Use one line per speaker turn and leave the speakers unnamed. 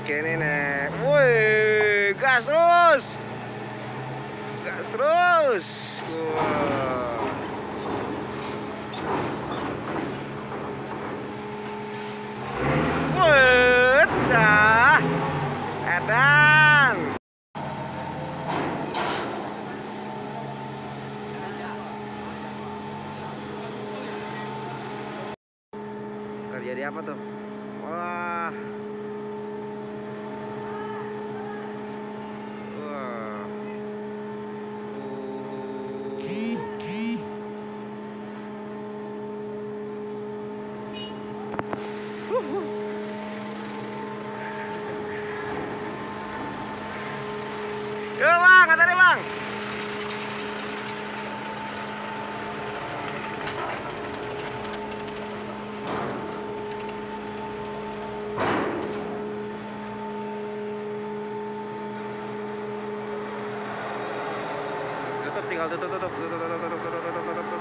Kene nek. Woi, gas terus. Gas terus. Wah. Wah, dah. Edan. Terjadi apa tuh? Wah. Wah. Yo bang, kata bang. Tutup, tinggal tutup, tutup, tutup, tutup, tutup, tutup, tutup, tutup, tutup.